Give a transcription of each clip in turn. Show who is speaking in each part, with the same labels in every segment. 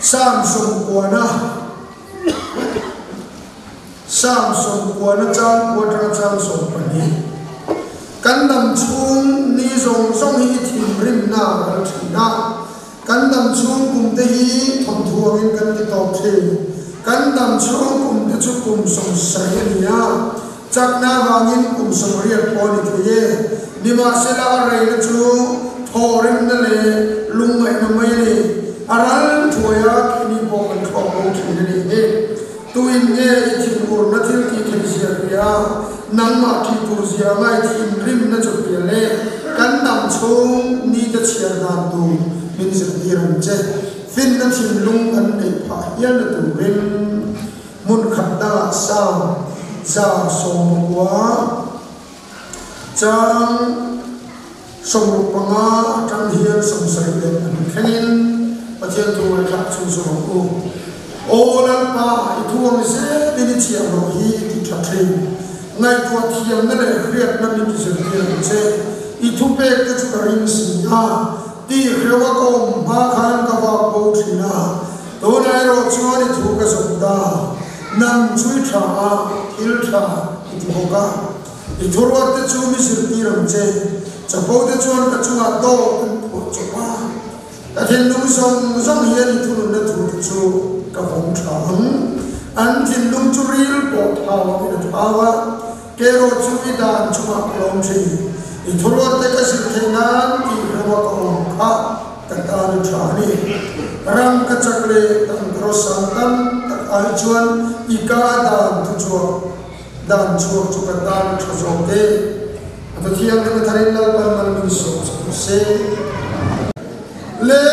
Speaker 1: Sam sawmkuana Sam sawmkuana chang kua atanga chang 12. Kan dam chhung ni zawng zawng hi thinrimna a kal thin a, kan dam chhung kum te hi thawmthu angin kan ti tawp thin. Kan dam chhung kum te chu kum 70 a ni a, chakna avangin kum 80 pawh a ni thei e. Nimahsela a reina chu thawhrimna leh lungngaihna mai a ni. A ral thuai a, keini pawh kan thlawk bo thin a nih hi. Tuin nge i thinurna thil tih theih zia hria? Nangmah ṭih tur zia ngai thinrimna chu hria le. Kan dam chhung nite chhiar dan tur min zirtir ang che. Finna thinlung kan neih phah hialna turin hmun khat dangah sang 119 chang 65 atang hian 74 thlengin Pathian thu ngaihthlak chhung zawk ang u. Aw Lalpa, i thu ang zelin i chhiah loh hi i ti tha thin. Ngaihtuah thiamna leh hriatna min ti zirtir ang che. I thupek te chu ka ring si a, tih hreuh a ka awm hma khan ka vak bo thin a. Tunah erawh chuan i thu ka zawm ta. Nang chu i tha a, thil tha i ti bawk a. I thuruat te chu mi zirtir ang che. Chapo te chuan ka chungah dawt an phuah chawp a. Ka thinlung zawng zawng hian i thununna thu te chu ka vawng tha ang. An thinlung chu ril pawh thau angin a thau a, kerawh chu i dan chungah ka lawm thin. I thuruat te ka zir theih nan tih hreuha ka awm kha ka tan a tha a ni. Ram ka chak leh tangkaraw sang tam tak ai chuan i ka dan thu chhuak dan chhuak chu ka tan a tha zawk e. A ta thianghlim a tharin Lalpan mal min sawm chho se. Le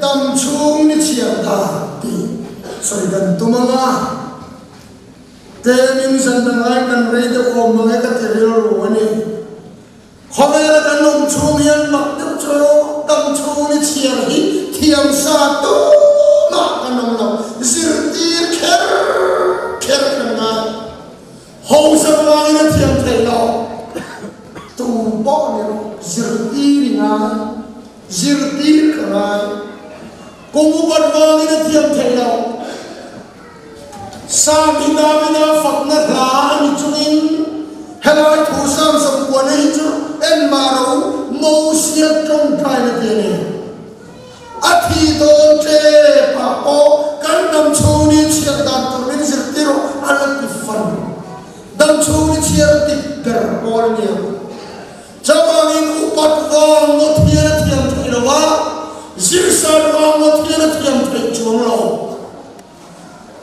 Speaker 1: dam chhung ni chhiar dan tih sawi kan tum ang a, tlemin zan dang ai kan rei deuh awm mang e ka ti rilru a ni. Khawvela kan awm chhung hian mak deuh chu dam chhung ni chhiar hi thiam sa tumah kan awm lo, zirtir kher kher kan ngai. Hausa ruangin a thiam thei lo. Tu pawh ni rawh, zirtir i ngai, zirtir ka ngai. Kum upat vangin a thiam thei lo. Sam hi Davida fakna hla a ni chungin helai thu Sam 90 hi chu en mah ro Mosia tawngtaina ti a ni. A thi dawn tep ah pawh kan dam chhung ni chhiar dan tur min zirtir rawh a la ti fan. Dam chhung ni chhiar dik ber pawl a nia. Chuvangin upat vang ngawt hian a thiam theih lo a, zirsan vang ngawt hian a thiam theih chuang lo.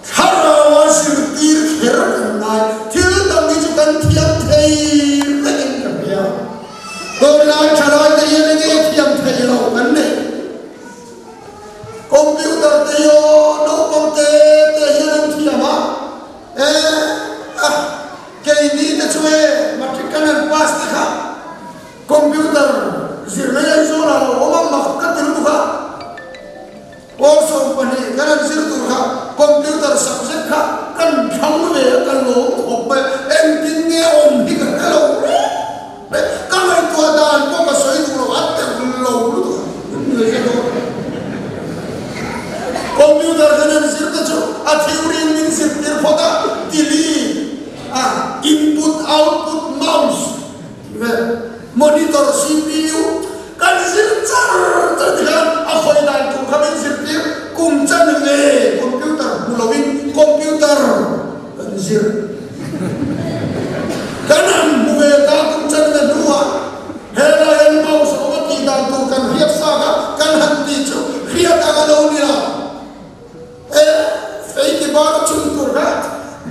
Speaker 1: Thlarau a zirtir kher kan ngai. Thil dang hi chu kan thiam thei vek in ka hria. Tunlai thalai te hian enge thiam thei lo kan nei. Computer te hi aw naupang te te hian an thiam a, e ah keini te chu e matric kan han pass te kha computer zirna hi Aizawl ah lo awm a mak ka ti lutuk a. Pawl 12 kan han zir tur kha computer subject kha kan thlang ve a, ka lawm khawp mai. Engtin nge awm hi ka hre lo reng reng. Ka ngaihtuah dan pawh ka sawi duh lo, a tel lo lutuk a, min hre dawn. Computer kan han zir te chu a theory in min zirtir phawt a, delete a, input output mouse tih vel, monitor CPU, Kan zir char char ti khan a hawi dan tur kha min zirtir kum chan nge computer hmu loin computer kan zir. Kan han hmu ve ta kum chan ve hnuah helai an mouse a awm a tih dan tur kan hriat sa kha kan han ti chu hriat ang a lo ni lo. E fei ti bar a chhun tur kha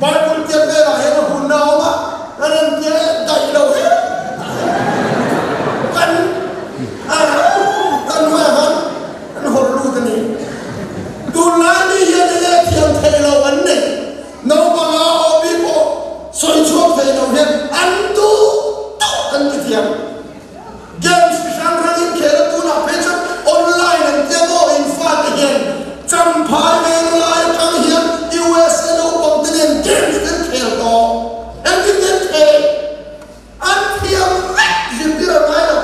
Speaker 1: Bible tiat velah hian a hun a awm a, kan han tia e daih lo he kan a kan hnuaiah khan kan hawrh lut a ni. Tunlai mi hian enge thiam thei lo an nei, naupanga OB pawh sawi chhuak thei lo hian an duh duh an ti thiam. Games chi hrang hrang in khel a tunah phei chuan online an tia maw in fate hian Champhai Venglai atang hian USA naupang te nen games te an khel tawh. Engtin nge an khel? An thiam vek zirtir an ngai lo.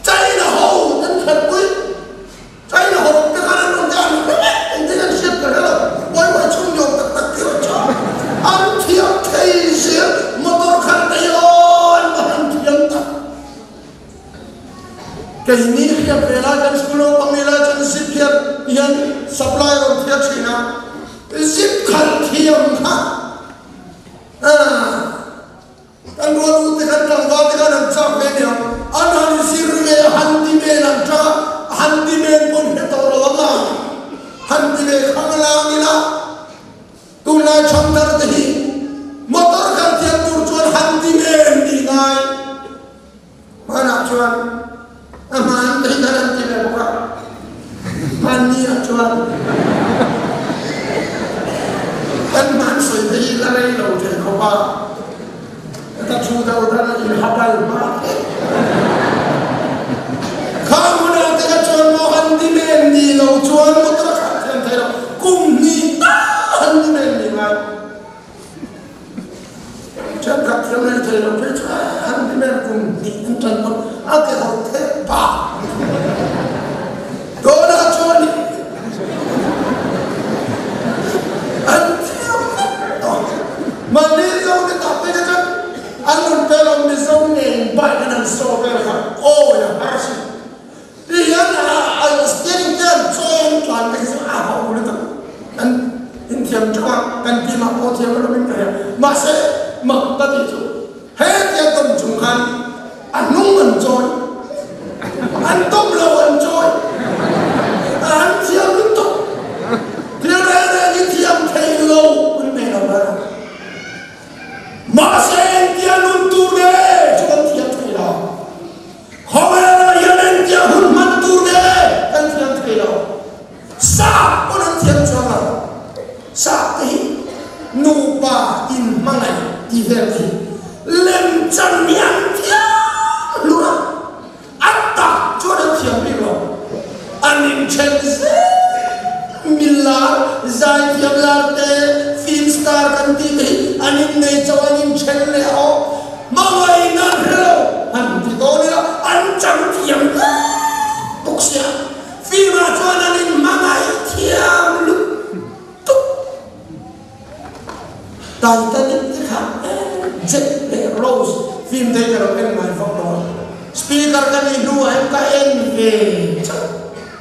Speaker 1: China ho an khelpui. China ho. Tihian supply rawn thiat thin a, zip khalh thiam kha kan rual u te khan tlangval te khan an chak ve nia, an han zir ve a han ti men an tang a, han ti men pawn hre tawh lo ang a, han ti ve khang lang ila tunlai thangthar te hi motor khalh thiam tur chuan han ti men tih ngai. Hmanah chuan a hman te hi kan an ti ve bawk a, hmanni ah chuan kan hman sawi te hi la rei lo thei khawp a, ka thu deuh dan a in ha bal hma hle. Kha hmunah te kha chuan maw han ti men ni lo chuan motor a khalh thiam thei lo, kum hnih tal han ti men ni ngai. Thenkhat thiam rei thei lo phei chu an ti ber kum hnih an tan pawn a ke hawt theh bak dawnah chuan an thiam vek tawh. Mahni Mizo te tak phei kha chuan an rawn pel awm Mizo ngei bike an han saw vel kha awi a har si. Ti hian a steering te an chawi an tlan te khi chu a ho lutuk an inthiam teuh a, kan team ah pawh thiam alawm in ka hria. Mahse mak ka tih chu hetia tawm chung khan a hnung an chawi, an tawm lo an chawi, an thiam lutuk. Thil reng reng hi thiam thei lo an nei lo ber a. Mahse engtia nun tur nge chu kan thiam thei lo. Khawvelah hian engtia hun hman tur nge kan thiam thei lo. Sap pawn an thiam chuang lo. Sap te hi nupa inhmangaih tih vel khi lemchan hi an thiam hlur a, a tak chuan an thiam bik lo. An inthen zel millar, zaithiam lar te, film star kan tih te hi an innei chauh an inthen leh a aw. Hmangaihna an hre lo, han ti dawn ila an chang thiam hle bawk sia, film ah chuan an in hmangaih thiam lutuk. Titanic te kha Jack leh Rose film te hi ka lo en ngai vak lo a, speaker ka nih hnuah hian ka en ve chauh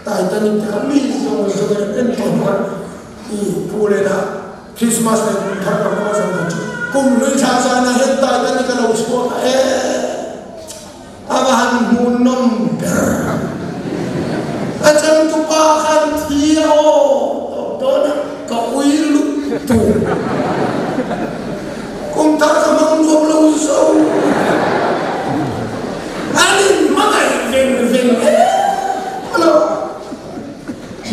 Speaker 1: Titanic te kha mi zawng zawng in an en tawh hnuah i Pu Lena Christmas leh kum thar ka hmang zan kha chu kum hlui thla zanah hian Titanic a lo chhuak a e a va han hmuhnawm ber a changtupa khan thi a aw tawp dawn a ka ui lut tur kum thar ka hmang nuam lo zo an in hmangaih veng veng em a lo.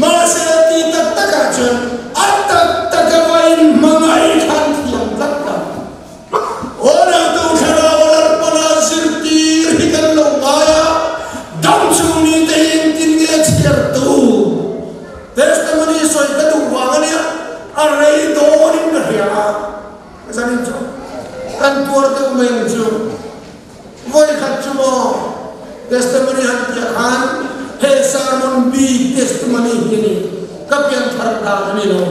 Speaker 1: Mahse ti tak takah chuan a tak taka va inhmangaih khan thiam tlat lo. Aw-neitu thlarau Lalpana zirtir hi kan lo ngai a, dam chung mite hi engtin nge chhiartu? Testimony sawi ka duh vang a nia, a rei dawnin ka hria a, zanin chu kan tuar deuh mai ang chu. Vawikhat chu maw testimony han piah khan he sermon bik testimony hi a ni, ka pianthar dan a ni lo.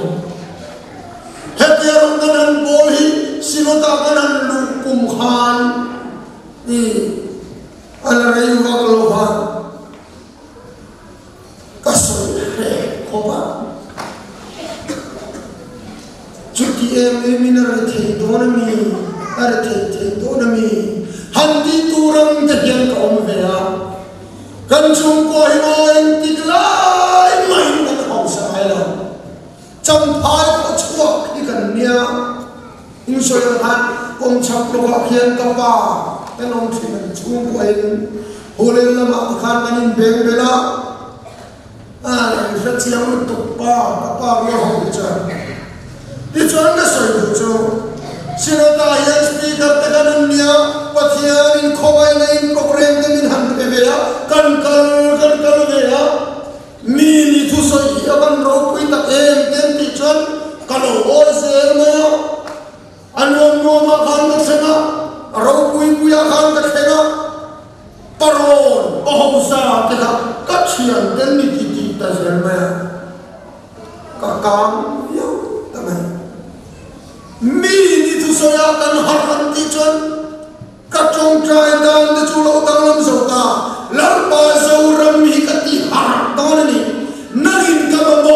Speaker 1: Hetia rawng kan han bawl hi Synod ah kan han luh kum khan i a la rei vak lo va, ka sawi hreh khawp a. Chuti em em in a ri thei dawn a mi, a ri thei thei dawn a mi? Han tih tur ang te hian ka awm ve a. Kan chhungkua hi maw engtik lai mahin kan hausa ngai lo. Champhai pawh chhuak hi kan nia. Insawi ang khan kawngchhak lawkah khian ka pa kan awm thin an chhungkua in Hulen lamah te khan kan inbeng bel a. A in hre chiang lutuk pa ka pa rual ho hi chuan tichuan ka sawi duh chu Synod ah hian speaker te kan an nia Pathian in khawngaihna in program te min han pe ve a kan kal kan kal ve a mi ni thusawi hi a van ropui tak em te an tih chuan ka lo awi zel mai a. A nuam nuamah khan ka thleng a, a ropui puiah khan ka thleng a, parawn pa hausa te kha ka thian te ni ti tih ta zel mai a, ka kang viau ta mai. Mi ni thusawi ah kan harh an tih chuan ka tawngtai dan te chu lo danglam zo ta, Lalpa Zoram hi ka ti harh dawn a ni, nangin ka mamawh.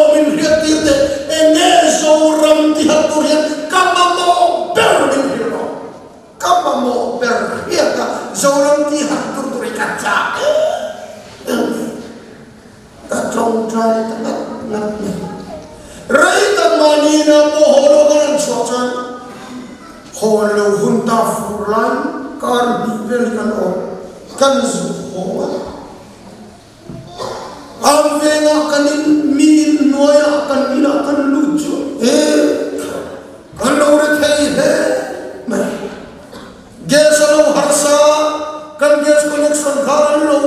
Speaker 1: ngai ta ngat ngat mai. Rei tak mahni ina pawh haw lo kan han chhuah chuan hawn lo hun ta fur lai kar hnih vel hi kan awm kan zuk haw a. Am vengah kan in mi in hnuaiah kan inah kan lut chu e kan lo ri thei hle mai. Gas a lo harsa a, kan gas connection kha an lo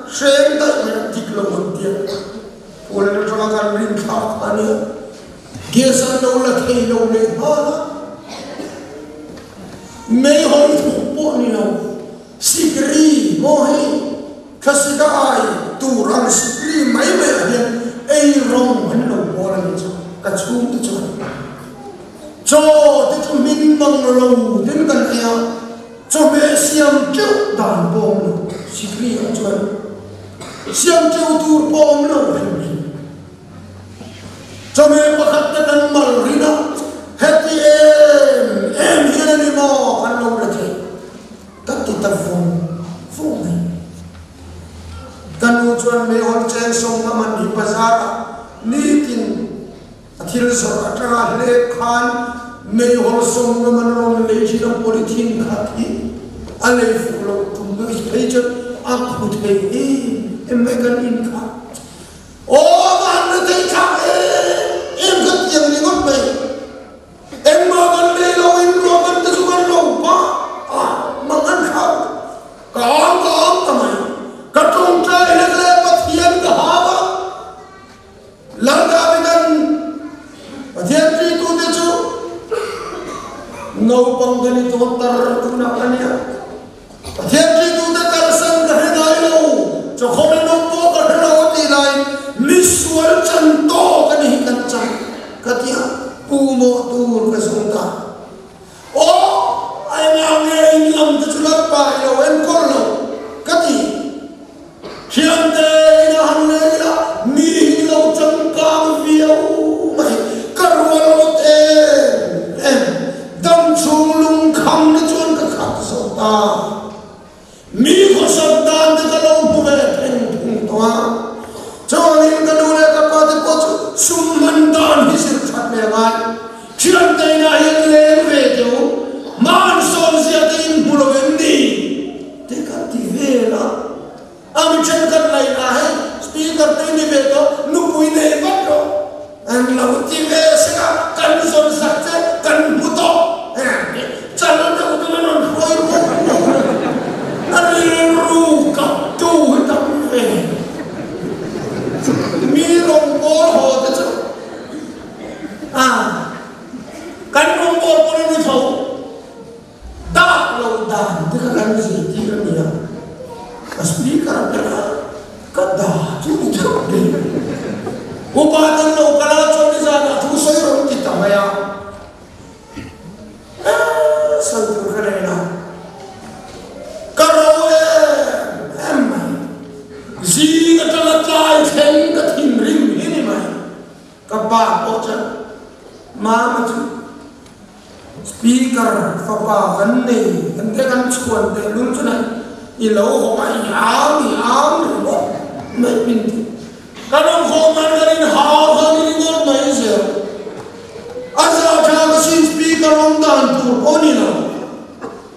Speaker 1: hreng daih mai a, dik lo an tia. Puan atanga kan rin thlak kha a nia. Gas an lo la thei lo leh nghal a. Meihawl thuk pawh ni lo, sikri maw hei thlasik a ai tur ang sikri mai mai ah hian ei rawng an lo bawl a nih chu ka chhungte chuan. Chaw te chu hming mang lo ten kan ei a, chawhmeh siam teuh dan pawh awm lo, sikri ah chuan siam teuh tur pawh awm lo hrim hrim. Chawhmeh pakhat te kan mal rin a, heti em em hian a ni maw kan lo la thei, ka ti ta vung vung mai. Ka nu chuan meihawl cheng sawm nga man hi bazar ah nitin A thil zawrh atanga hlep khan meihawl sawmngam an rawn lei thin a, polythene khat hi a lei fuh loh tum deuh hi phei chuan a khu thei em em mai kan in kha. Aw va han la thei thlak em em kha tiang ni ngawt mai. Engmah kan lei lo in ruah kan te chu kan lo pa a mang an thlak ka ang ka ang ta mai. Ka tawngtai hlek leh Pathian ka hau a. Lal Davida'n Pathian ṭitute chu naupang kan i dawttar tunah a nia. Pathian ṭitute kalsan ka hre ngai lo, chawkhawm in awm pawh ka hre lo a tih laiin mi sual chan tawk a ni hi kan chan ka ti a, pu mawh tur ka zawng ta. Aw, a engah nge in lam te chu Lalpa i lo enkawl lo ka ti. Thiante ina han leng ila mi hi lo changkang viau mai, ka rual ngawt em em, dam chhung lungkham na chuan ka khat zo ta. Mi khawsak dan te ka lo hmu ve pheng phung tawh a, chuvangin ka nu leh ka pa te pawh chu sum hman dan hi zir that ve a ngai. Thiante inah hian leng ve teh u, hman sawn zia te in hmu lo em ni? Te ka ti vel a, a mi thenkhat laih ah hei speaker te ni ve tawh nupui nei vat rawh an lo ti ve sek a, kan zawn sak che kan hmu tawh chal deuh ten an rawn hruai ruak ruak a rilru kap tu hi tam ve mi rawn pawl haw te chu a kan rawngbâwl pawn a ni tho. Dak lo dan te kha kan zirtir a nia, ka speaker ber a ka da chu ni theuh mai. Upa ten lo kal a chuan nizanah thu sawi rawn ti ta mai a, eh sawi tur ka nei lo, ka ro em em mai, zing atanga tlai thleng ka thinrim hi ni mai, ka pa pawh chuan mama chu. Speaker fapa kan nei kan te kan chhuan teh lul chu nei i lo hawng a i ang i ang ringawt mai min ti. Kan awm khawm an kan in hau kha ni ringawt mai zel. A za tha ka sin speaker awm dan tur pawh ni lo.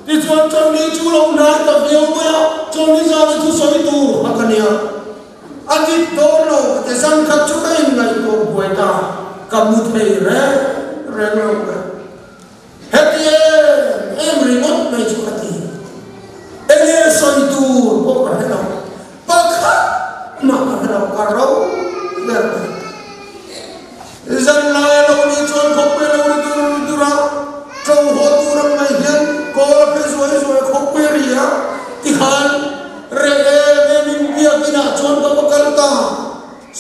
Speaker 1: Tichuan chawlhni chu lo hnai ta viau mai a, chawlhni zan i thusawi tur kha ka nia. A dik dawn lo ka ti zan khat chu ka inngaihtuah buai ta, ka mu thei reng reng lo mai. Heti em em ringawt mai chu ka ti. Enge sawi tur pawh ka hre lo, pakhat mah ka hre lo, ka ro ber mai. Zan lai a lo nih chuan khawpui a lo ri dur dur a, ṭo haw tur ang mai hian kawl a phe zuai zuai khawpui a ri a, tikhan reh em em in biak inah chuan ka va kal ta,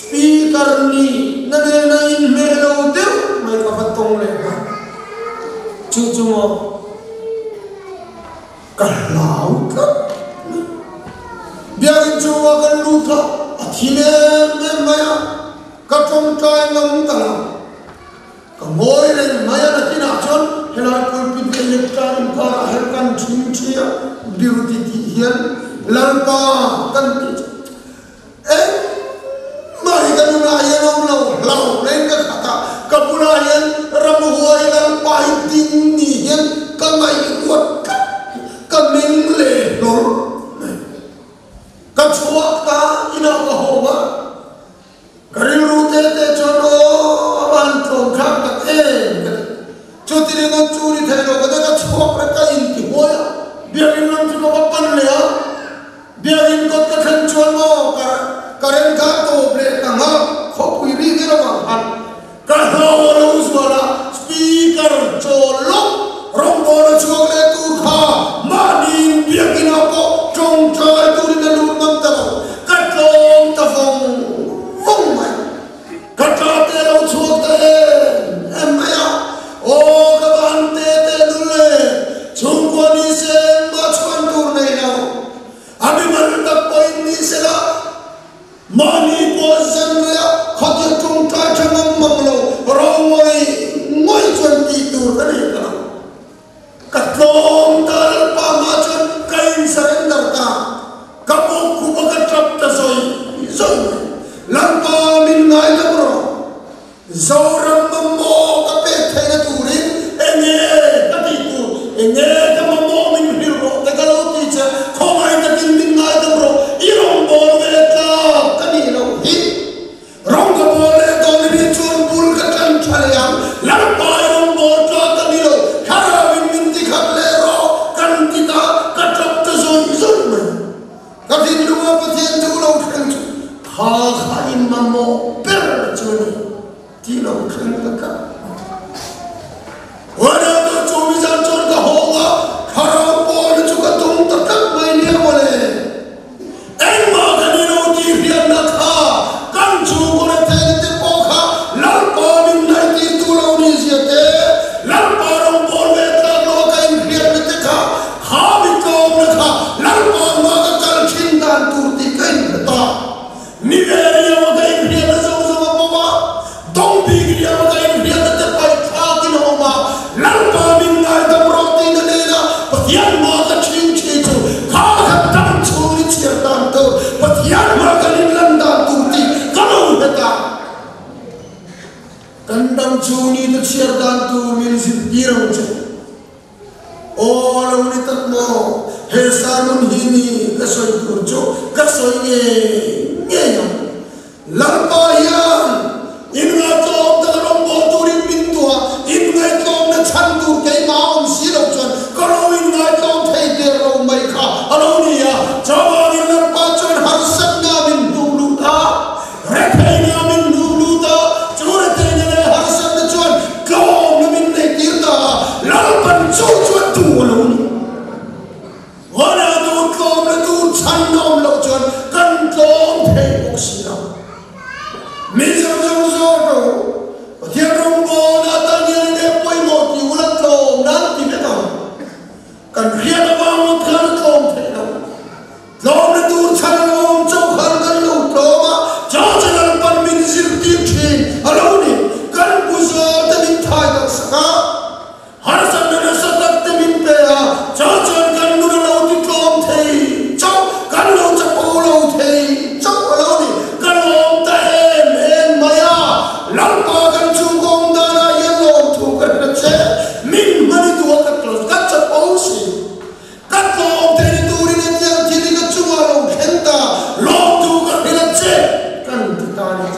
Speaker 1: speaker nih na nena inhmeh lo deuh mai ka va tawng leh nghal. Chu chu maw ka hlau tlat mai. Biakin chungah kan lut a, a thim em em mai a. Ka tawngtai ngam ta lo. Ka ngawi reng mai a, nakinah chuan helai pulpit leh lectern inkarah hian kan thing thi a, biruti tih hian Lalpa kan tih chu engmah Hlauh reng ka khat a, ka bulah hian ramhuai Lalpa hi ding ni hian ka ngaihruat tlat, ka meng leh hlawl mai. Ka chhuak ta inah ka hawng a, ka rilru te te chuan aw a van tlawm thlak tak em ka ti. Chuti ringawt chu ni thei lo ka ti a, ka chhuak reng ka intihuai a, biakinn lam chu ka va pan leh a. Biakinn kawt ka thlen chuan maw ka current kha tawp leh ta nghak khawpui bik ilo ang khan ka hlau a lo zual a, speaker chawl lawk rawngbâwl a chhuak leh tur kha mahniin biakinn ah pawh tawngtai turin a lut ngam ta lo, ka tlawm ta vawng vawng mai. Ka tla te lo chhuak ta em em mai a, aw ka van te te lul e, chhungkua ni se engmah chhuan tur nei lo, a mimal tak pawhin ni se la, mahni pawh zan rei a khawtir tawngtai tha ngam mang lo, ro ngawih ngawih chuan tih tur ka nei ta lo. Ka tlawm ta Lalpa hma chuan ka in surrender ta, ka bawk khup a ka tap ta zawi zawi mai. Lalpa min ngaidam rawh, Zoram mamawh ka pek theihna turin enge ka tih tur, enge ka mamawh min hrilh rawh te ka lo ti che, khawngaih takin min ngaidam rawh, i rawngbâwl ve tlak ka nih loh hi. Rawng ka bawl leh dawn i nih chuan bul ka tan tha leh ang, Lalpa i rawng bawl tlak ka ni lo, Thlarauin min ti khat leh rawh kan ti ta, ka tap ta zawih zawih mai. Ka thinlunga Pathian thu lo thleng chu kha kha i mamawh ber chu a ni tih lo thleng ta tlat mai. Huanah chu mizan chuan ka hawng a, Thlarau pawlna chu ka tum ta tlat mai nia mawle. Engmah kan i lo tih hriatna kha kan chhungkaw retheihna te pawh kha Lalpa min ngaihtirtu lo ni zia te, Lalpa rawngbâwl ve tlâk lo a ka inhriatna te kha, kha mi tlâwmna kha Lalpa hma ka kal ṭhin dan tur tih ka inhre ta. Ni ve riau a ka inhriatna zawng zawng a pawm a, dawng bik riau a ka inhriatna te paih thlâkin a awm a, Lalpa min ngaidam rawh tiin a nen a, Pathian hma ka ṭhing ṭhi chu kha ka dam chhung i chhiar dan tur, Pathian hma kan inlan dan tur tih ka lo hre ta. Kan dam chhung ni te chhiar dan tur min zirtir ang che. Aw lo ni tak maw, he sermon hi ni ka sawi tur chu ka sawi ngei ngei ang. Lalpa hian inngaihtlawm taka rawngbâwl turin min tuah, inngaihtlawmna chhan tur keimah a awm si lo chuan ka lo inngaihtlawm thei der lo mai kha a lo ni a. Chuvangin Lalpa chuan harsatna min hnuk lut a, Retheihna min hnuh lut a, chu retheihna leh harsatna chuan tlawmna min neihtir ta a, Lalpan chu chuan duh a lo ni. Vana duh tlawmna tur chhan a awm loh chuan kan tlawm thei bawk si lo. Mi zawng zawng zawk rawh u, Pathian rawngbawlna atan hian enge pawimawh tih ula tlawmna an ti vek ang. Kan hriat avang ngawt khan a tlawm theih lo. Tlawmna tur chhan a lo awm chauh khan kan lo tlawm a, chaw che Lalpan min zirtir thin a lo ni. Kan pu zawl te min thai tak sak a, harsatna nasa tak te min pe a, chaw chuan kan nun a lo ti tlawm thei chauh, kan lo chapo lo thei chauh a lo ni. Ka lawm ta em em mai a, Lalpa kan chhungkaw awm danah hian lawmthu ka hre che, min hman i duh a ka ka chapo si. Ka tlawm thei ni turin hetiang thil hi ka chungah lo thleng ta, lawmthu ka hrilh a che kan ti ta a ni.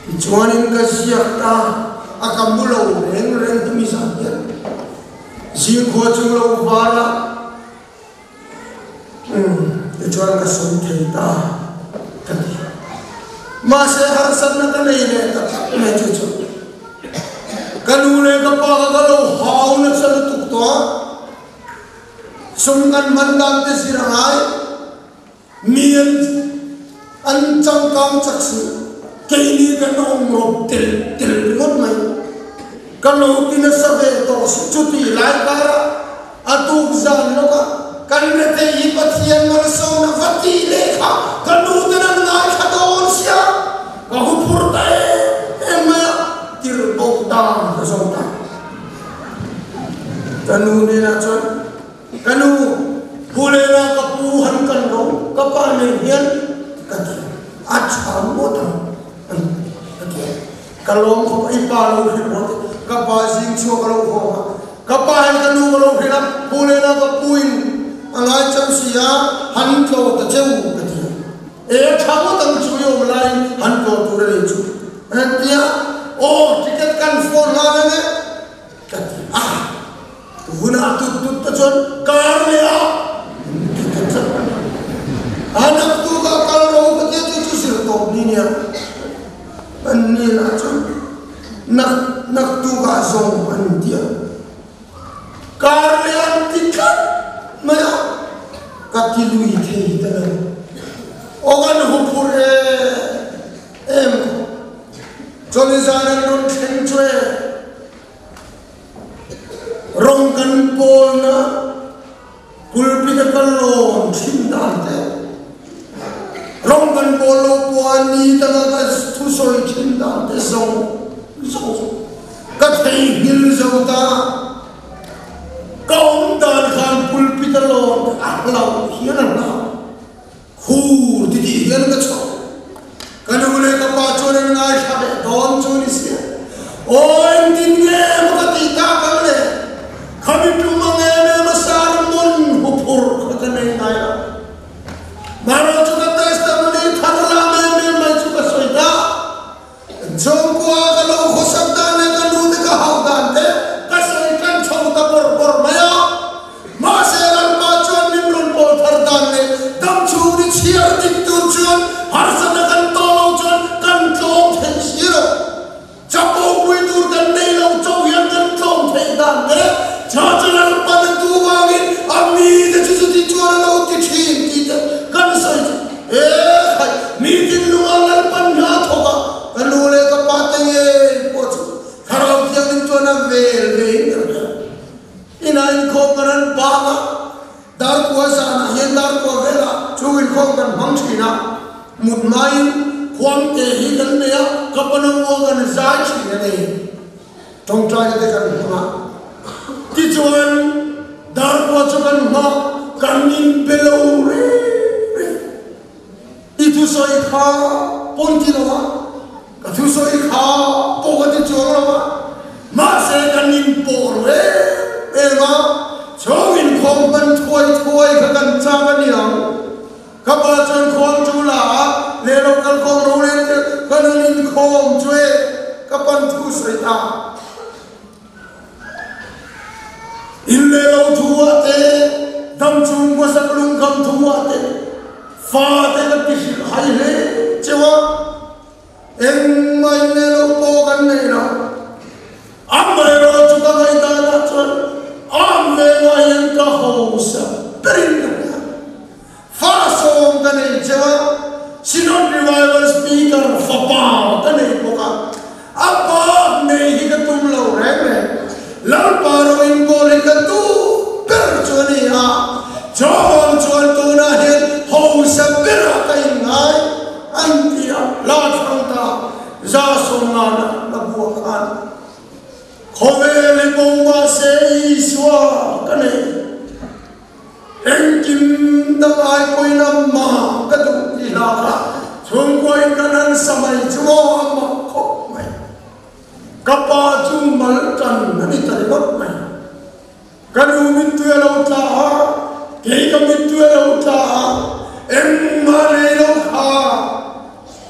Speaker 1: Tichuanin ka ziak ta a, ka mu lo reng reng hi mi zan hian zingkhua chu lo var a, umm tichuan ka sawi thei ta ka ti. Mahse harsatna ka nei leh ta tlat mai chu chu ka nu leh ka pa kha ka lo hau nasa lutuk tawh a, sum kan hman dan te zir a ngai, mi an an changkang chak si, keini kan awm rawp tel tel ringawt mai, ka lo ti nasa ve tawh si chuti lai karah a tuk zan lawkah kan rethei hi Pathian malsawmna va tih leh kha ka nu ten an ngaithla dawn sia, ka huphur ta em em mai a, tirh bo dan ka zawng ta. Ka nu hnenah chuan, Ka nu, Pulena ka pu han kan ro, ka pa nen hian ka ti a, a tha ngawt ang. Ka lawm khawp a, i pa lo hrilh haw teh. Ka pa zing chhuak a lo haw a, ka pa hi ka nu ka lo hrilh a, pu lehla ka pu in a ngai chauh si a, han tlaw ta cheu ka ti a. E a tha ngawt ang chu i awm laiin han tlaw tur a ni chu. An ti a, aw ticket kan phone nghal ang e ka ti a. Hunah tut tut te chuan kar leh a ti ta tlat a ni. A naktukah kal ro ka tia chu chu zir tawp ni nia. An ni lah chuan nak naktukah zawng an ti a. Kar leh an ti tlat mai a, ka ti lui thei ta lo. Aw kan huphurh em em khawp. Chawlh zan an rawn thleng chu e. Rawng kan pawlna pulpit a kal lawn thin dan te, rawng kan pawl lo pawh a ni taka ka thusawi thin dan te zawng zawng chu ka theihnghilh zo ta. Ka awm dan khan pulpit a lawn a hlauh hian a hlau. Khur ti tih hian ka chho. Ka nu leh ka pa chuan an ngaithla leh dawn chu ni sia. Aw engtin nge maw ka tih tak ang le? Khami tum ang em em a sermon huphur kha ka nei ngai lo. Marawh chu ka testimony thar lam em em mai chu ka sawi ta. Chhungkua ka lo khawsak dan leh ka nu te ka hauh dan te ka sawi tan chho ta bawrh bawrh mai a. Mahse Lalpa chuan min rawn pawl thar dan leh dam chhung ni chhiar dik tur chuan harsatna kan tawh lo chuan kan tlawm theih si lo. Chapo pui tur kan nei lo chauh hian kan tlawm theih dan te cha chu Lalpa na tu vangin a mite chu chuti chuan a lo ti thin tih te kan sawi chu E khai, mi thinlunga Lalpan hna thawk a, ka nu leh ka pa te ngei pawh chu Thlarau Thianghlim chuan a vel ve in ka hria. Inah inkhawm kan han bang a, darkua zanah hian darkua velah chu inkhawm kan hmang thin a, mut hmain khuangte hi kan nei a, ka pa naua kan zai thin a ni. Tawngtaina te kan hmang a, tichuan darkua chu kan hma kan inpe lo reng reng. I thusawi kha pawn ti lo a, ka thusawi kha pawh ka ti chuang lo a, mahse kan inpawh ru em em a, chhung inkhawm hman thuai thuai kha kan chak a ni ang. Ka pa chuan khuang chu la a, leh lo kal khawm ro leh te ka nun inkhawm chu e, ka pan thu sawi ta. In leh lo thu ah te, dam chung hmasak lungkham thu ah te, fa te ka ti hrilh hai hle cheu a, engmah in leh lo pawh kan nei lo. Amaherawh chu ka ngaihdan ah chuan am vengah hian ka hausa berin ka hria. Fa sawm ka nei cheu a, Synod Revival Speaker fapa ka nei bawk a, a pa nei hi ka tum lo reng reng. Lalpa ro inkawl hi ka duh ber chu a ni a, John chuan tunah hian hausa berah ka inngai an ti a, la thlang ta 150 la buah khan khawvel hi bo mahse Isua ka nei. Engkim dang ai pawhin amah ka duh ti hla kha chhungkuain kan han sa mai chu maw amah khawp mai. Ka pa chu mal tan a ni ta ringawt mai. Ka nu mittui a lo tla a, kei ka mittui a lo tla a, engmah nei lo kha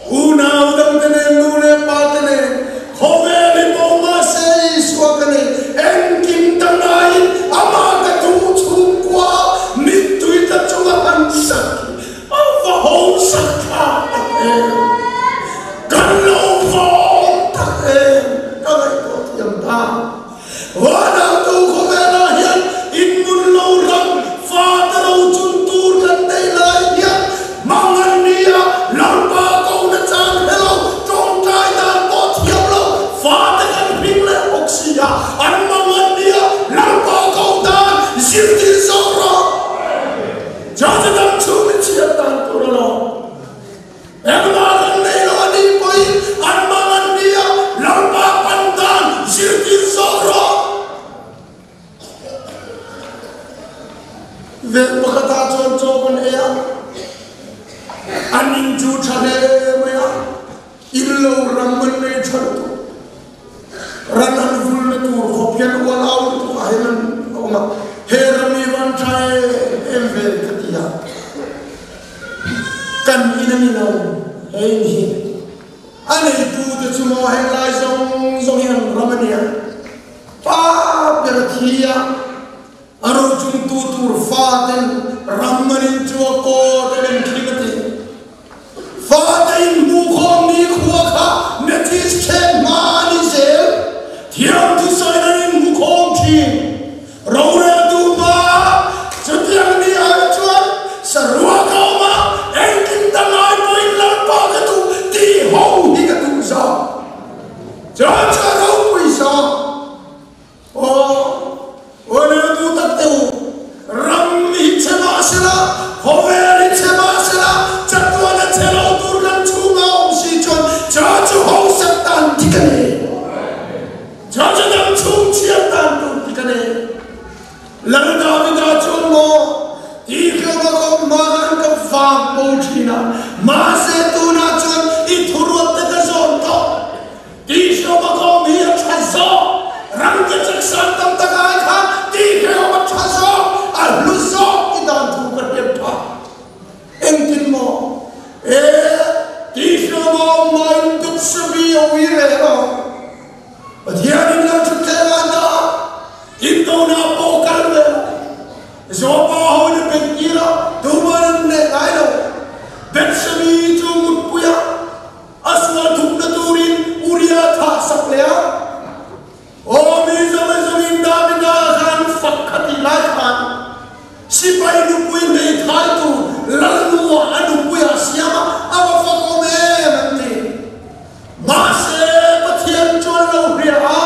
Speaker 1: Unau dangte nen, nu leh pa te nen, khawvel i bo mahse Isua ka nei, engkim dangaiin amah ka duh chhungkua mittui tla chunga han sak hi a va hausak thlak tak em! Kan lo va awm tak em? Ka ngaihtuah thiam ta. Vanautu khawvelah hian inmun lo ram fate ro chun tur kan neih lai hian mangan nia Lalpa kohna chang hre lo, tawngtai dan pawh thiam lo fate kan hming leh bawk si a, an mangan nia Lalpa koh dan zirtir zawk rawh. Church dang chhung i chhiat dan tur alawm. Engmah kan nei lo a nih pawhin an mang an ni a, Lalpa pan dan zirtir zawk rawh. Veng pakhatah chuan chaw kan ei a, an in chu tha hle mai a, in lo ram an nei tha lutuk. Ran an vulna tur khawp hian ual au lutuk ah hian an awm a, he ram hi van tha em em ve ka ti a, kan in a ni lo he in hi. A neitu te chu maw heng lai zawng zawng hi an ram a nia. Pa ber a thi a, a rochungtu tur fa ten ram an in chu a kawt an enthling a ti. Fate inhmuhkhawm nikhua kha Methodist ṭhen hma a ni zel. Thiam thusawiin an inhmukhawm ṭhin. Roreltu hma chutiang ni ai chuan saruak a awm a, engkim dang ai pawhin Lalpa ka duh tih ho hi ka duh zawk. Chuan chu a ropui zawk. Aw, unautu tak te u, ram hi chhe mah sela, khawvel hi chhe mah sela, chatuan a chhe lo tur kan chhunga awm si chuan cha chu hausak dan dik a ni. Cha chu dam chhung chhiat dan tur dik a ni. Lal Davida chuan maw, Tihhlawm a awm hma khan ka vang bo thin a, mahse tunah chuan i thuruat te ka zawn tawh. Tihhlawm a kawm hi a tha zawk, ram te chaksan tam tak ai khan tihhlawm a tha zawk, a hlu zawk ti dan thu ka hriat phah. Engtin maw? E, tihhlawm a awm hmain Bethsabe a ui reh lo. Pathianin lo thutthleng a dah a, indona pawh kal ve lo. Jopa ho in a beih tir a, tuman an hneh ngai lo. Bethsabe chu mutpui a. A sual thupna turin Uria thah sak leh a, Aw mi zawng zawngin Davida khan fak kha tih lai khan sipai nupui hmeithai tur Lalnu-ah a nupuiah siam a, a va fak awm em an ti. Mahse, Pathian chuan lo hria a,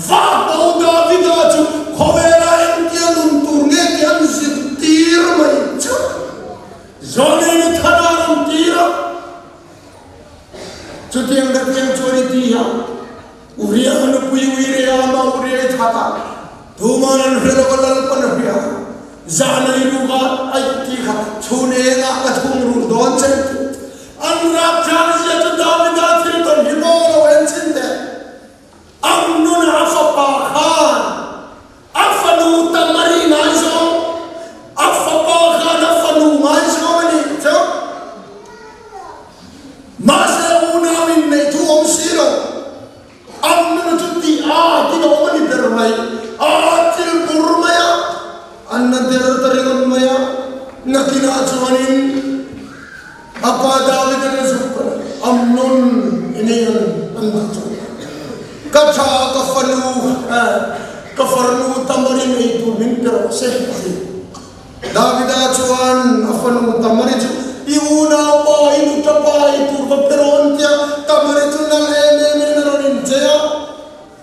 Speaker 1: vah bo Davida chu khawvela engtia nun tur nge tih an zirtir mai chauh. Zawlneinu Thana rawn tir a. Chutiang ka tiang chuan i ti a, Uria a nupui Uire a ama Uria i that a, tuman an hre lo a Lalpan a hria a, zah nei ruk a aih ti kha chhun engah ka thung rulh dawn che ti. An rapthlak zia chu Davida thil tawn hi maw lo en chin teh. Amnona a fapa khan a fanu Tamari ngaizawng, a fapa khan a fanu ngaizawng a nih chu. Mahse unau inneih thu awm si lo, Amnona chu tih a tin a awm a ni ber mai, a thil bur mai a, a na der ta ringawt mai a, nakinah chuanin A pa David an zuk Amnon i nei an an dah chu. Ka tha ka fanu ka farnu Tamari nei tur min pe rawh se a ti. Davida chuan a fanu Tamari chu i unau pa i nuta pa ei tur va pe rawh an tia. Tamari chu nal em em in a rawn inchei a.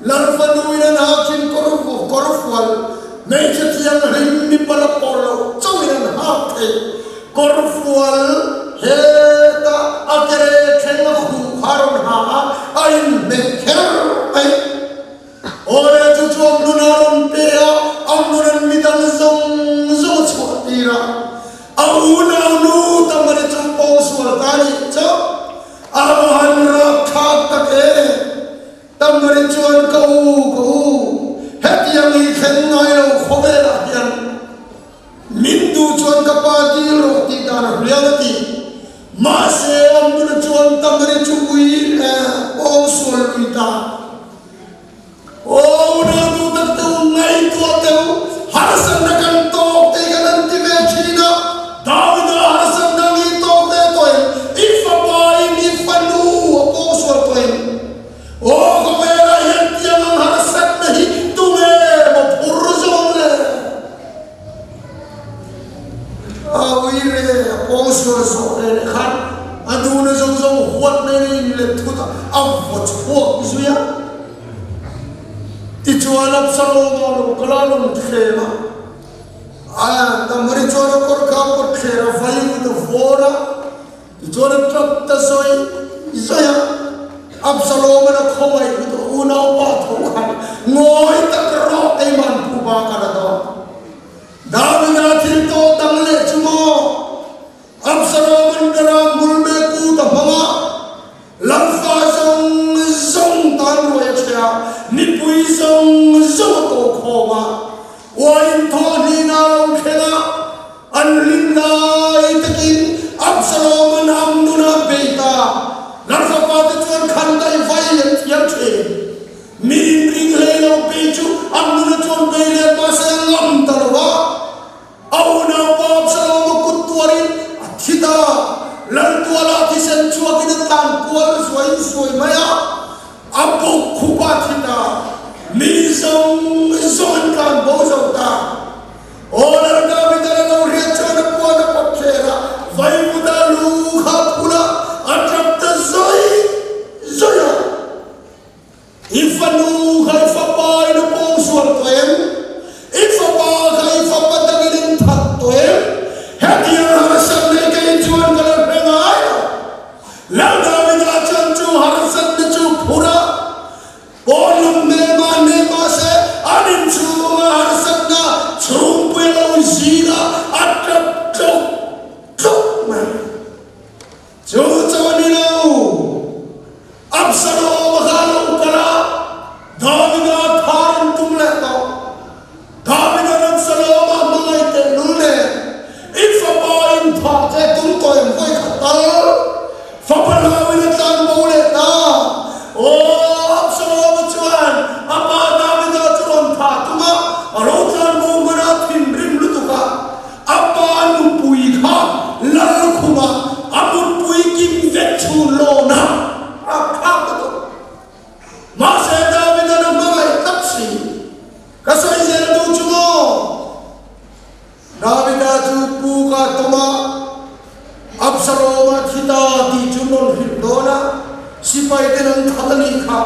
Speaker 1: Lal fanu in an hak thin kawr fual, hmeichhe thianghlim mipa la pawh loh chauhin an hak thei. Kawr fual heta a kere thleng a khuh kha a rawn ha a, a inhmeh kher mai. Awle chu chu Amnun a rawn pe a, Amnun an midang zawng zawng a chhuah tir a. A unau nu Tamari chu pawngsual ta a nih chauh. A han rapthlak tak e! Tamari chuan ka u, ka u, hetiang i thlen ngai lo khawvelah hian min duh chuan ka pa dil rawh tih dan a hrial a ti. Mahse, Amnuna chuan Tamari chu ui leh pawng sual lui ta. Aw unau duh tak te u, ngaihtuah te u, harsatna kan tawk te hi kan han ti ve thin a, Davida harsatna ang i tawk ve tawh em? I fapa in i fanu a pawng sual tawh em? Aw khawvelah hian tiang ang harsatna hi tunge maw phur zawng le? A uire a pawngsual zawh leh leh khan a duhna zawng zawng huat nen a inlet thut a, a vaw chhuak zui a. Tichuan Absaloma lo kal a rawn thlem a, a Tamari chuan a kawr kha a pawt thler a, vai vut a vawr a. Tichuan a tap ta zawi zawi a, Absalom-a'n a khawngaih hmu tawh unaupa tho khan ngawi tak rawh keima'n phuba ka la dawn. Davida thil tawh dang leh chu maw? Absalom-a'n Beram bul mek kut a hmang a, Lalfa zawng zawng ta. chuan ruai a ṭheh a, mipui zawng zawng a tawh khawm a. Uaiin thaw hlihna a lo thleng a, an hlim lai takin Absalom-a'n Amnona a bei ta. Lalfapa te chuan khan daih vai an thiam ṭhin. Mi inring hlei lo bei chu Amnona chuan bei leh mahse a ngam ta lo va. A unaupa Absalom-a kut tuarin a thi ta. Laltuala thisen chhuakin a tlan kual zuai zuai mai a, a bawk khup a thi ta. Mi zawng zawng an tlan bo zo ta. Aw Lal David-a lo hriat chuan a puan a pawt thler a, Vaivuta lu kha a phul a, a tap ta zuai zuai a. I fanu kha i fapa in a pawngsual tawh em? I fapa kha i fapa dangin an that tawh em? Hetiang harsatna i kei chuan ka la hre ngai lo. Lal Davida chuan chu harsatna chu phur a, pawn lam hmel mah hneh mah se an inchhunga harsatna chhungpui a lo zing a, a tap tlawk tlawk mai. Chu chu a ni lo. Absalom-a kha a lo kal a, Davida thar an tum leh tawh. Davida'n Absalom-a hmangaih tehlul nen, I fapa in thah che tum tawh em vawi khat tal? Fapa hlauin a tlan bo leh ta. Aw, Absalom-a chuan a pa Davida chu rawn thah tum a, a lo tlan bo hman a, thinrim lutuk a. A pa nupui kha Lalkhuma a mutpui kim vek chhun lawna a thlak ta tawh. Mahse Davida'n a hmangaih tlat si. Ka sawi zel duh chu maw? Davida chu pu ka tawm a, Absalom-a thi ta tih chu rawn hrilh dawn a, sipaiten an that a nih kha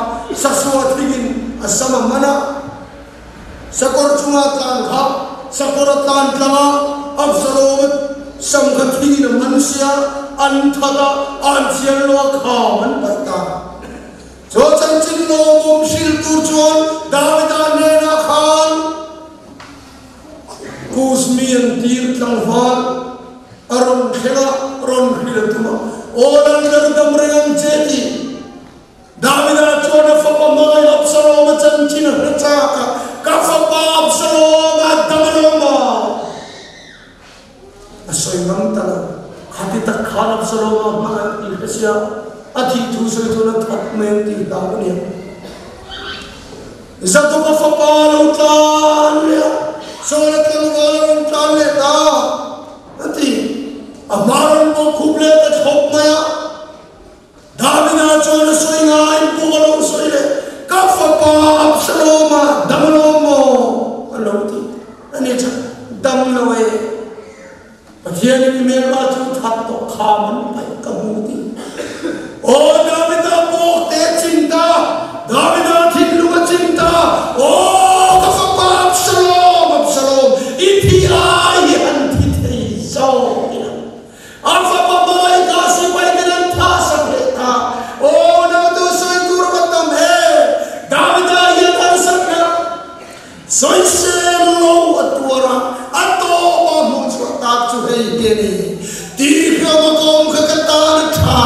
Speaker 1: Sasua thingin a sam a man a. Sakawr chunga tlan kha sakawr a tlan tlang a, Absalom-a sam kha thingin a man sia, an that a, an thian lo a, kham an paih ta. Chu chanchin lawmawm hrilh tur chuan Davida hnenah khan Kuzmi an tir tlangval a rawn thleng a, rawn hrilh a tum a, Aw Lalber dam reng ang che tih. Davida chuan a fapa hmangaih Absalom-a chanchin a hre chak a, Ka fapa Absalom a dam alawm a? A sawi ngam ta lo. Khati tak khan Absalom-a hmangaih tih hre sia, a thih thu sawi chuan a that mai ang tih hlau a nia. Zaduka fapa a lo tlan leh a, Saula tlangval a rawn tlan leh ta a ti. A hma rawn bawk khup leh ta thlawp mai a. Davida chuan a sawi ngai pawh a lo sawi leh, Ka fapa Absalom-a dam alawm maw? a lo ti. A ni tha, dam lo e. Pathianin i hmelma chu that tawh kha man paih ka hmu ti. Aw Davida bawk te chin ta, Davida thinlung a chin ta, Aw ka fapa Absalom, Absalom, i thi ai hi han thi thei zawk ila. A fapa hmangaih kha sipai ten an thah sak leh ta. Aw nautu sawi tur va tam e! Davida hian harsatna sawisel lo a tuar a, a tawp a hmuh chhuah tak chu hei hi a ni, Tihram a kawm kha ka tan a tha,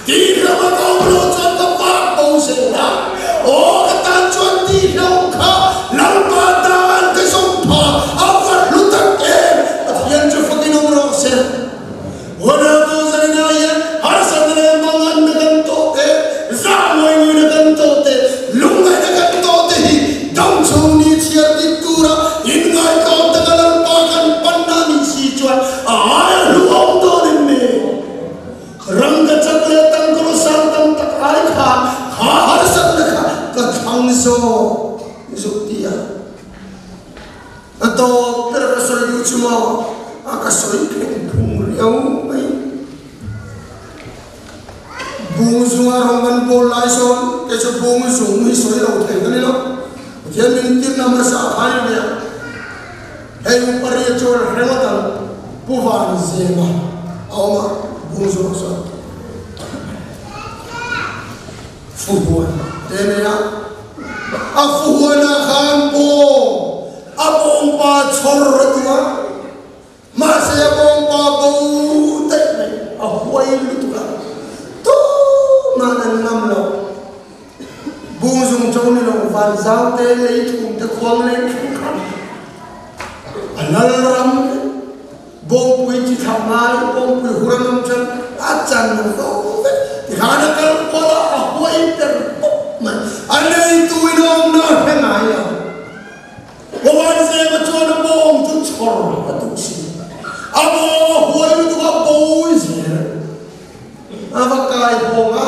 Speaker 1: tihram a kawm lo chuan ka vak bo zel a, aw ka tan chuan tihhlawm kha Lalpa tan ka zawm pha a va hlu tak em! Pathian chu fakin awm rawh se. Ronaldo zaina hian harsatna leh manganna kan tawh te, zah ngawih ngawihna kan tawh te, lungngaihna kan tawh te hi damchhung ni chhiar dik tura inngaihtlawm taka Lalpa kan panna nih si chuan a aia hlu awm dawn em ni? Rangkachak leh tangkaw sang tam tak ai khan kha harsatna kha ka thlang zawk zuk ti a. A tawp ber ka sawi duh chu maw a ka sawi pheng phung riau mai. Bung zunga rawng kan pawl lai sawn kei chu bung zung hi sawi lo thei ka ni lo. Pathian min tirna hmasa a khai ve a. Hei upa ria chuan hre ngawt ang Pu Van Zema a awm a bung zungah sawn. Fuhuan te nei a, a fuhuanah khan bawng a bawngpa chhawr a duh a, mahse a bawngpa bo daih mai, a huai lutuk a, tumah an ngam lo. Van zau te, lei thum te, khuang leng thleng khan a lal ram bawngpui chi thlah ngai, bawngpui hur an awm chuan a chan zo vek. Tikhan a kal kual a, a huai ber pawp mai. A neitu in a awmna a hre ngai lo. Huaizema chuan a bawng chu chhawr a duh si. A bawng a huai lutuk a bawi zel. A va kai hawng a,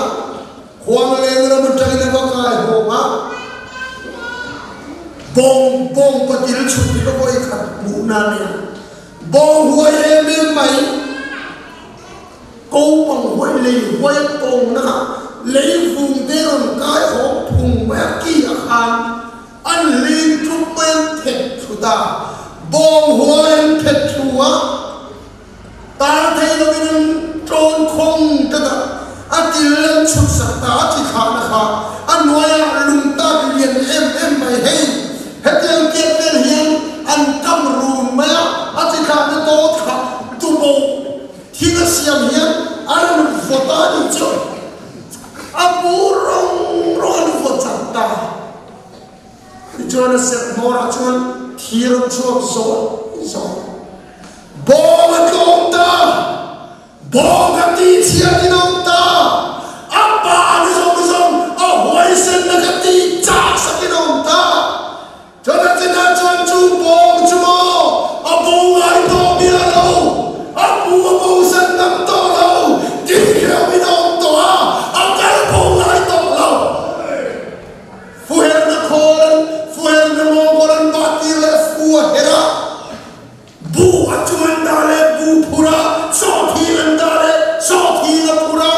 Speaker 1: Khuangleng ram atangin a va kai hawng a, bawng bawng patil chhut hi ka vawi khat hmuhna a nia. Bawng huai em em mai, ko pang huai lei huai a tawng na kha lei vung te rawn kai hawng phung mai a ki a khan. An hlim tluk mai an phet thlu ta. Bawng huai an phet thlu a, tar thei lovin an tlawn khawng tlat a, a til an chhut sak ta, a chi thlahna kha a hnuaiah lung tak lian em em mai hei. Hetiang kiat vel hian an kam run mai a, a chi thlahna dawt kha tuboh thing a siam hian a rawn vaw ta a nih chu. A bu rawng rawng an vaw chak ta. Tichuan a serh hmawrah chuan thir an chhuak zawih zawih. Bawng a tlawm ta, bawng ka tihchhiat in a awm ta, a pa ni zawng zawng a huaisenna ka tih chak sakin a awm ta. Chuan a chinah chuan chu bawng chu maw a bo ngai tawh miah lo, a pu a bo san ngam tawh lo, tihhreuhin a awm tawh a, a kal bo ngai tawh lo. Fuherna khawl an fuherna mawngkawl an bah tir leh fu a her a, buh a chung an dah leh buh phur a, sawhthing an dah leh sawhthing a phur a,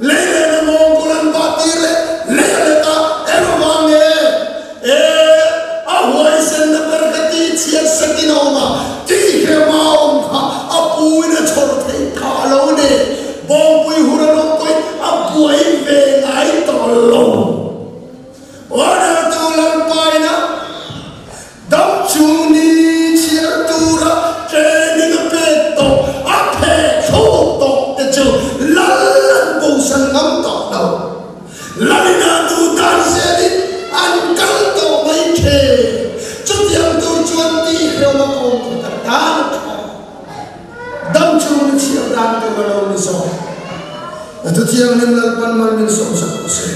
Speaker 1: lei lehna mawngkawl an bah tir leh lei a let a, eng avang nge? E, a huaisenna ber kha tihchhiat sakin a awm a, tihhrem a awm kha a puin a chhawr theih phah lo ni. Bawngpui hur an awm pawhin a buai ve ngai tawh lo. Ordertu Lalpaina dam chung ni chhiar tura training a pek tawh, a pheh thluk tawh te chu lal an bosan ngam tawh lo. Lalina duh dan zelin an kal tawh mai the. Chutiang tur chuan tihhlawm a kawm khat a tan a tha. Dam chung ni chhiar dan tur a lo ni zawk. A thu thianghlim Lalpan mal min sawmsak rawh se.